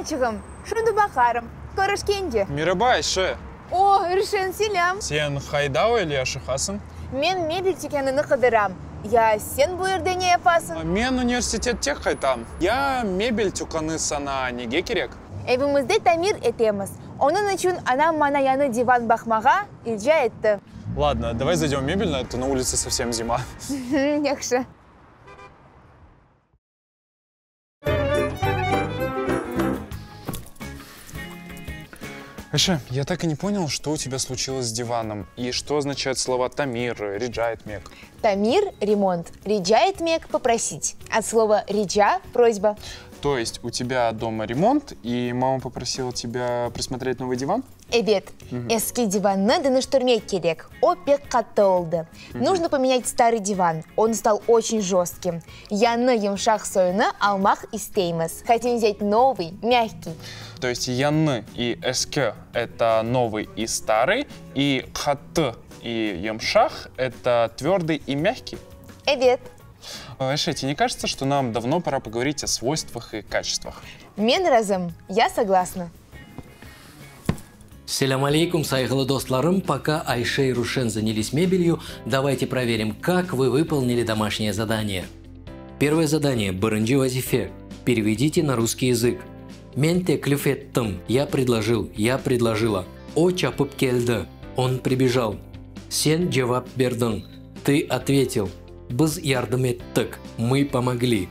Oğlançığım, şimdi baqarım. Körüşkence. Meraba, Ayşe! O, Rüşen, selâm! Sen qayda öyle aşıqasıñ? Men mebel tükânını qıdıram. Ya sen bu yerde ne yapasıñ? Men universitette qaytam. Ya mebel tükânı saña nege kerek? Evimizde tamir etemiz. Onıñ içün anam maña yañı divan baqmağa rica etti. Ladno, davay zaydem v mebelnuyu, a to na ulitse sovsem zima. Yahşı. Ayşe, я так и не понял, что у тебя случилось с диваном и что означают слова тамир, rica etmek. Tamir, ремонт, rica etmek, попросить. От слова rica, просьба. То есть у тебя дома ремонт, и мама попросила тебя присмотреть новый диван? Ebet, eski divannı deñiştirmek kerek, o pek qattı oldı. Нужно поменять старый диван, он стал очень жестким. Yañı yımşaq soyunı almaq isteymiz. Хотим взять новый, мягкий. То есть yañı и eski это новый и старый, и qattı и yımşaq это твердый и мягкий? Ebet. Ayşe, тебе не кажется, что нам давно пора поговорить о свойствах и качествах? Men razım, я согласна. Selâm aleyküm, sayğılı dostlarım. Пока Ayşe и Рушен занялись мебелью, давайте проверим, как вы выполнили домашнее задание. Первое задание – birinci vazife. Переведите на русский язык. Men teklif ettim. Я предложил, я предложила. O çapıp keldi. Он прибежал. Sen cevap berdiñ. Ты ответил. Biz yardım ettik. Мы помогли.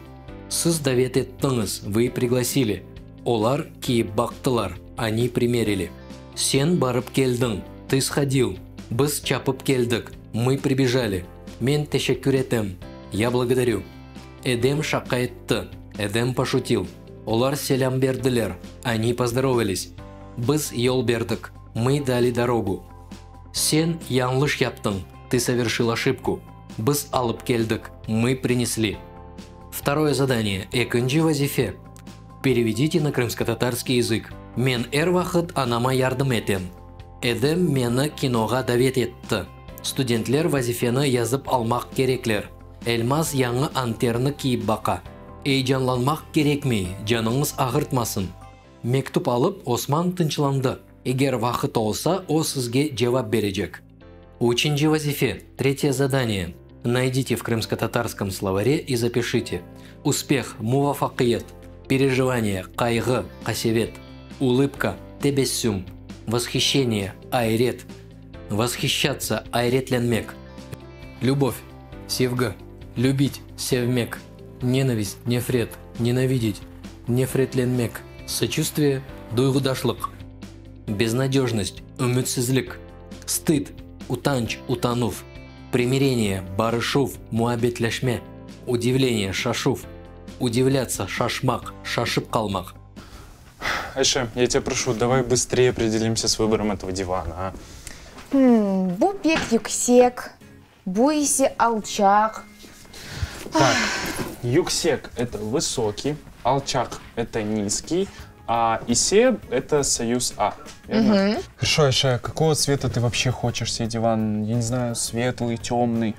Siz davet ettiñiz. Вы пригласили. Olar kiyip baqtılar. Они примерили. Sen barıp keldiñ. Ты сходил. Biz çapıp keldik. Мы прибежали. Men teşekkür etem. Я благодарю. Edem şaqa etti. Эдем пошутил. Olar selâm berdiler. Они поздоровались. Biz yol berdik. Мы дали дорогу. Sen yañlış yaptıñ. Ты совершил ошибку. Biz alıp keldik. Мы принесли. Второе задание. Ekinci vazife. Переведите на крымско-татарский язык. Men er vaqıt anama yardım etem. Edem meni kinoğa davet etti. Studentler vazifeni yazıp almaq kerekler. Elmaz yañı anterni kiyip baqa. Eyecanlanmaq kerekmey, canıñız ağırtmasın. Mektüp alıp, Osman tınçlandı. Eger vaqıt olsa, o sizge cevap berecek. Üçünci vazife. Третье задание. Найдите в крымско-татарском словаре и запишите. Успех, muvafaqiyet, переживание, qayğı, qasevet, улыбка, tebessüm, восхищение, ayret, восхищаться, ayretlenmek, любовь, sevgi, любить, sevmek, ненависть, nefret, ненавидеть, nefretlenmek, сочувствие, duyğudaşlıq, безнадежность, ümütsizlik, стыд, utanç, utanuv, примирение, barışuv, muabbetleşme, удивление, şaşuv, удивляться, şaşmaq, şaşıp qalmaq. Айше, я тебя прошу, давай быстрее определимся с выбором этого дивана, а? Bu pek yüksek, bu ise alçaq. Так, yüksek – это высокий, alçaq – это низкий, а ise – это союз А. Верно? Хорошо, Айше, какого цвета ты вообще хочешь себе диван? Я не знаю, светлый, темный.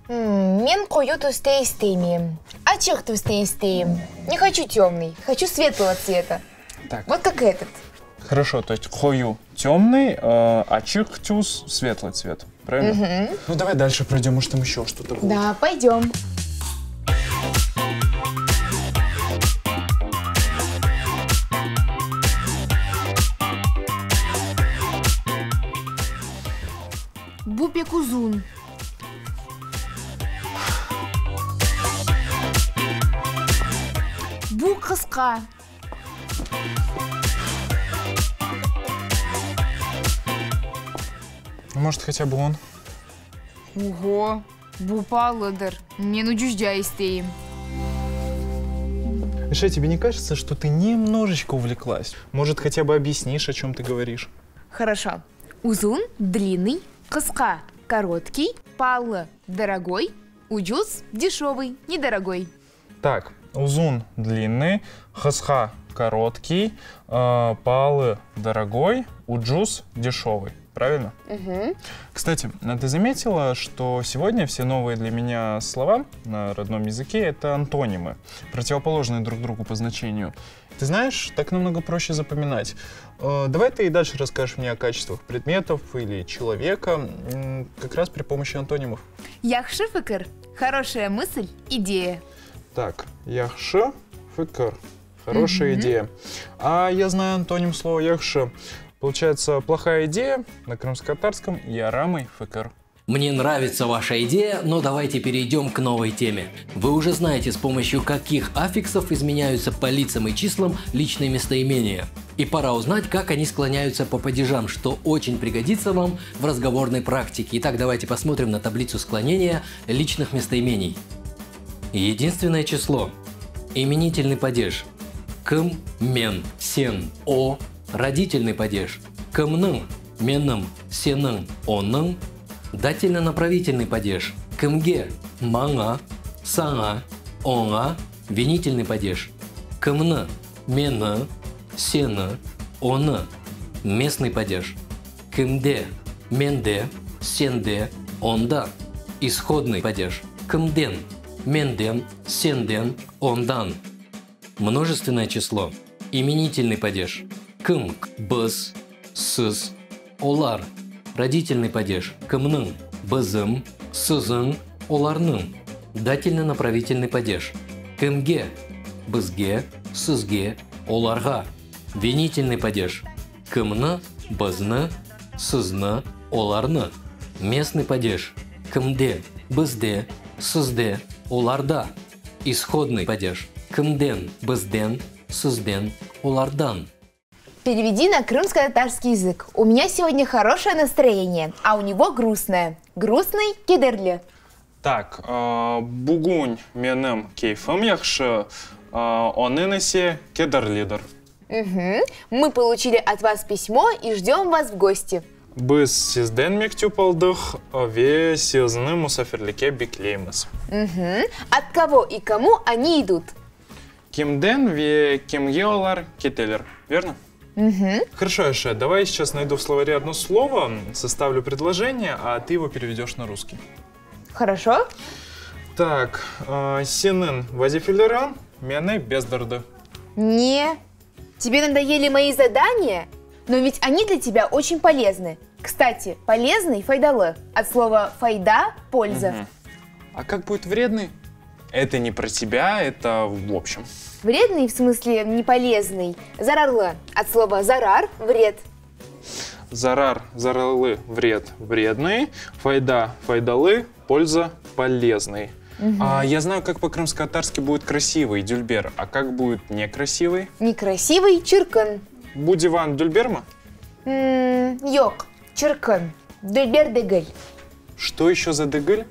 Men qoyu tüste istemeyim. Açıq tüste isteyim. Не хочу темный, хочу светлого цвета. Так. Вот как этот. Хорошо, то есть qoyu темный, э, açıq tüs светлый цвет. Правильно? Ну давай дальше пройдем, может там еще что-то будет. Да, пойдем. Bu pek uzun. Bu qısqa. Может, хотя бы он? Ого, bu paalıdır. Men ucuzca isteyim. Айше, тебе не кажется, что ты немножечко увлеклась? Может, хотя бы объяснишь, о чем ты говоришь? Хорошо. Uzun, длинный, qısqa, короткий, paalı, дорогой, ucuz, дешевый, недорогой. Так, uzun длинный, qısqa короткий, э, paalı дорогой, ucuz дешевый. Правильно? Угу. Кстати, а ты заметила, что сегодня все новые для меня слова на родном языке – это антонимы, противоположные друг другу по значению. Ты знаешь, так намного проще запоминать. Э, давай ты и дальше расскажешь мне о качествах предметов или человека, как раз при помощи антонимов. Yahşı fikir. Хорошая мысль, идея. Так, yahşı fikir. Хорошая mm-hmm. идея. А я знаю антоним слова yahşı. Получается, плохая идея на крымско-татарском yaramay fikir. Мне нравится ваша идея, но давайте перейдем к новой теме. Вы уже знаете, с помощью каких аффиксов изменяются по лицам и числам личные местоимения. И пора узнать, как они склоняются по падежам, что очень пригодится вам в разговорной практике. Итак, давайте посмотрим на таблицу склонения личных местоимений. Единственное число. Именительный падеж. Kim, men, sen, o. Родительный падеж. Kimniñ, menim, seniñ, onıñ. Дательно-направительный падеж. Kimge, maña, saña, oña. Винительный падеж. Kimni, meni, seni, onı. Местный падеж. Kimde, mende, sende, onda. Исходный падеж. Kimden, menden, senden, ondan. Множественное число. Именительный падеж. Kim, biz, siz, olar. Родительный падеж. Kimniñ, bizim, siziñ, olarnıñ. Дательно-направительный падеж. Kimge, bizge, sizge, olarğa. Винительный падеж. Kimni, bizni, sizni, olarnı. Местный падеж. Kimde, bizde, sizde, olarda. Исходный падеж. Kimden, bizden, sizden, olardan. Переведи на крымско-татарский язык. У меня сегодня хорошее настроение, а у него грустное. Грустный kederli. Так, э, bugün menim keyfim yahşı, э, onıñ ise kederlidir. Угу. Мы получили от вас письмо и ждем вас в гости. Biz sizden mektüp aldıq ve sizni musafirlikke bekleymiz. Угу. От кого и кому они идут? Kimden ve kimge olar keteler, верно? Угу. Хорошо, Айше, давай я сейчас найду в словаре одно слово, составлю предложение, а ты его переведешь на русский. Хорошо. Так, э, seniñ vazifeleriñ meni bezdirdi. Не. Тебе надоели мои задания? Но ведь они для тебя очень полезны. Кстати, полезный – faydalı. От слова fayda – польза. Угу. А как будет вредный? Это не про тебя, это в общем. Вредный в смысле не полезный. Zararlı. От слова zarar – вред. Zarar, zararlı, вред, вредный. Fayda, faydalı, польза, полезный. Угу. А, я знаю, как по-крымско-татарски будет красивый dülber, а как будет некрасивый? Некрасивый çirkin. Bu divan dülbermi? Yoq, çirkin. Dülber degil. Что еще за degil?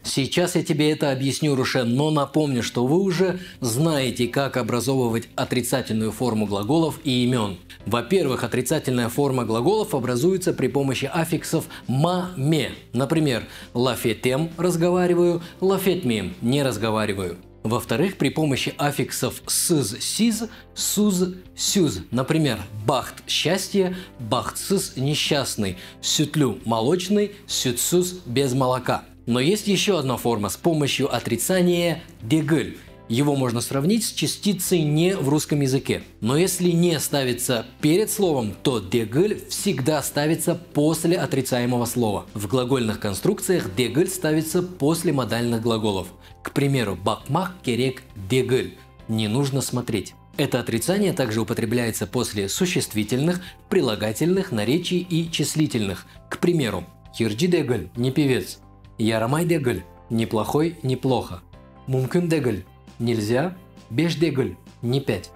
Сейчас я тебе это объясню, Рушен, но напомню, что вы уже знаете, как образовывать отрицательную форму глаголов и имен. Во-первых, отрицательная форма глаголов образуется при помощи аффиксов «ма», «ме». Например, «laf etem» – разговариваю, «laf etmeyim» – не разговариваю. Во-вторых, при помощи аффиксов «sız», «siz», «suz», «süz». Например, «baht» – счастье, «bahtsız» – несчастный, «sütlü» – молочный, «sütsüz» – без молока. Но есть еще одна форма с помощью отрицания «degil». Его можно сравнить с частицей «не» в русском языке. Но если «не» ставится перед словом, то «degil» всегда ставится после отрицаемого слова. В глагольных конструкциях «degil» ставится после модальных глаголов. К примеру, «baqmaq kerek degil» – не нужно смотреть. Это отрицание также употребляется после существительных, прилагательных, наречий и числительных. К примеру, «Yırcı degil» – не певец, «Yaramay degil» – неплохой, неплохо, «Mümkün degil» – нельзя, «Beş degil» – не пять.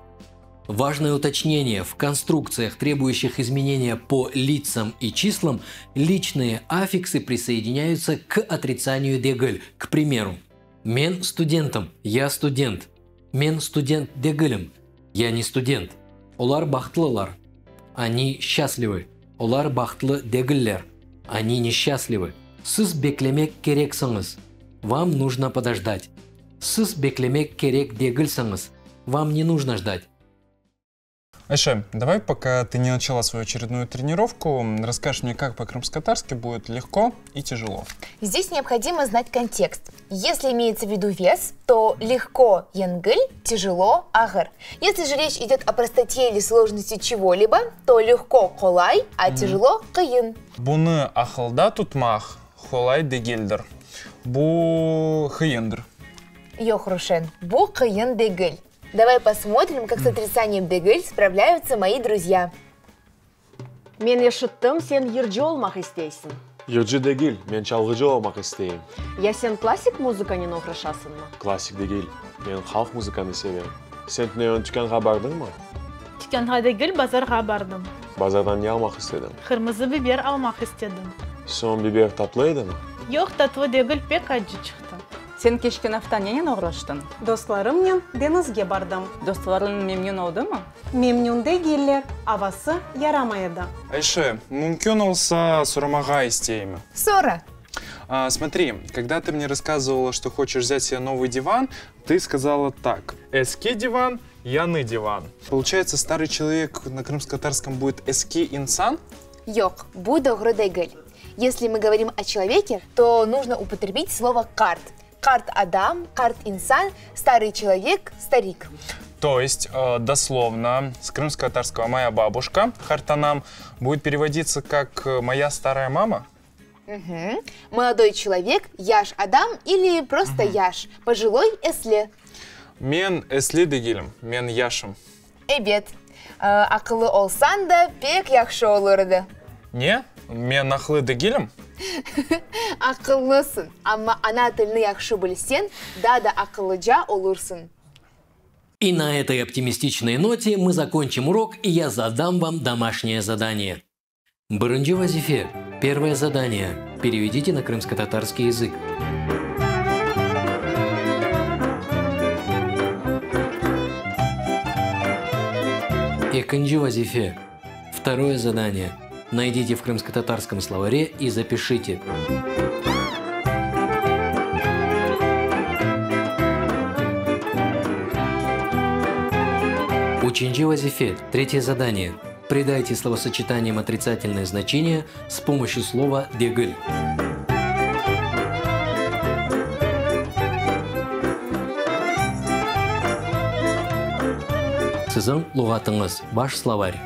Важное уточнение. В конструкциях, требующих изменения по лицам и числам, личные аффиксы присоединяются к отрицанию degil. К примеру, Men studentim – я студент. Men student degilim – я не студент. Olar bahtlılar – они счастливы. Olar bahtlı degiller – они несчастливы. Siz beklemek kereksiñiz – вам нужно подождать. Siz beklemek kerek degilsiñiz – вам не нужно ждать. Ayşe, давай, пока ты не начала свою очередную тренировку, расскажешь мне, как по-крымско-татарски будет легко и тяжело. Здесь необходимо знать контекст. Если имеется в виду вес, то легко yengil, тяжело ağır. Если же речь идет о простоте или сложности чего-либо, то легко qolay, а тяжело qıyın. Bunı aqılda tutmaq qolay degildir. Bu qıyındır. Yoq, Ruşen, bu qıyın degil. Давай посмотрим, как с отрицанием degil справляются мои друзья. Men eşittim, sen yırcı olmaq isteysiñ. Yırcı degil, men çalğıcı olmaq isteyim. Ya sen klassik muzıkanen oğraşasıñmı? Klassik degil, men halq muzıkanı sevem. Sen tünevin tükânğa bardıñmı? Tükânğa degil, bazarğa bardım. Bazardan ne almaq istediñ? Qırmızı biber almaq istedim. Soñ biber tatlı edimi? Yoq, tatlı degil, pek accı çıqtı. Sen keçken afta nenen oğraştıñ? Dostlarımnen deñizge bardım. Dostlarıñ memnün oldımı? Memnün degiller, avası yaramay edi. Ayşe, mümkün olsa, soramağa isteyim. Sora. А, смотри, когда ты мне рассказывала, что хочешь взять себе новый диван, ты сказала так. Eski divan, yañı divan. Получается, старый человек на крымско-татарском будет eski insan? Yoq, bu doğru degil. Если мы говорим о человеке, то нужно употребить слово qart. Qart adam, qart insan, старый человек, старик. То есть, э, дословно, с крымско-татарского «моя бабушка» qartanam будет переводиться как э, «моя старая мама»? Угу. Молодой человек, yaş adam или просто yaş. Пожилой esli. Men esli degilim, men yaşım. Ebet. Aqıllı olsañ da pek yahşı olur edi. Ne? Men aqıllı degilim? Aqıllısıñ, amma ana tilini yahşı bilseñ, daa da aqıllıca olursıñ. И на этой оптимистичной ноте мы закончим урок, и я задам вам домашнее задание. Birinci vazife. Первое задание. Переведите на крымско-татарский язык. Ekinci vazife. Второе задание. Найдите в крымско-татарском словаре и запишите. Üçünci vazife. Третье задание. Придайте словосочетаниям отрицательное значение с помощью слова «degil». Siziñ luğatıñız, ваш словарь.